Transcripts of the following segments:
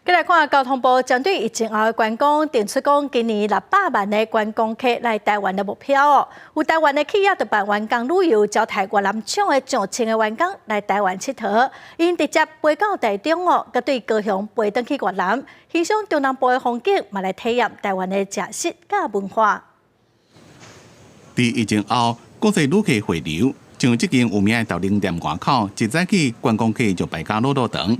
繼來看交通部針對疫情後的觀光，定出講今年600萬的觀光客來台灣的目標哦。有台灣的企業就辦員工旅遊，招待越南廠的上千个員工來台灣𨑨迌，𪜶直接飛到台中哦，閣對高雄飛轉去越南，欣賞中南部的風景，嘛來體驗台灣的食食佮文化。佇疫情後，國際旅客回流，像這間有名的豆奶店外口，一早起觀光客就排甲老老長。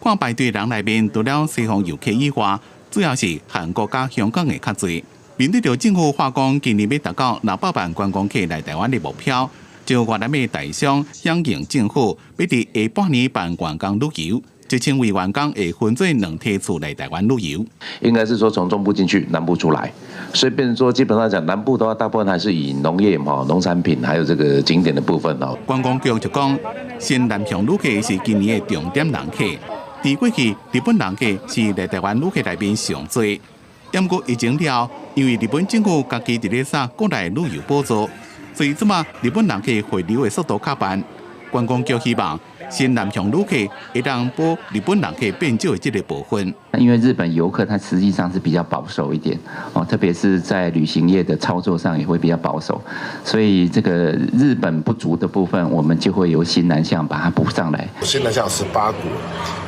看排隊人內面，除了西方遊客以外，主要是韓國佮香港的較濟。面對著政府喊講今年欲達到600萬觀光客來台灣的目標，就越南的台商響應政府，欲佇下半年辦員工旅遊，1000位員工會分做兩梯次來台灣旅遊。應該是說從中部進去，南部出來，所以變成說基本上講，南部的話大部分還是以農業哈、農產品，還有這個景點的部分哦。觀光局就講，新南向旅客是今年的重點人客。佇過去，日本人客是來台灣旅客內面上濟。毋過疫情了後，因為日本政府家己佇咧殺國內旅遊補助，所以這馬日本人客回流的速度較慢。觀光局希望新南向旅客會當補日本人客變少的這個部分。因為日本遊客他實際上是比較保守一點，哦，特別是在旅行業的操作上也會比較保守，所以這個日本不足的部分，我們就會由新南向把它補上來。新南向18國，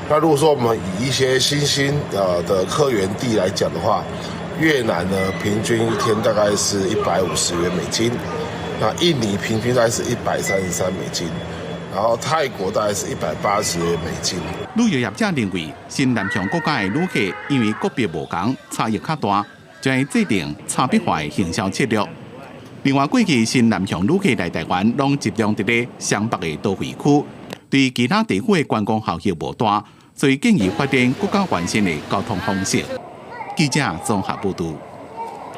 那如果說我們以一些新興的客源地來講的話，越南呢平均一天大概是150元美金，那印尼平均大概是133美金。然後泰國大概是180元美金。旅遊業者認為，新南向國家的旅客因為國別無仝，差異較大，就愛制定差別化的行銷策略。另外，過去新南向旅客來台灣，攏集中佇咧雙北的都會區，對其他地區的觀光效益無大，所以建議發展閣較完善的交通方式。記者綜合報導。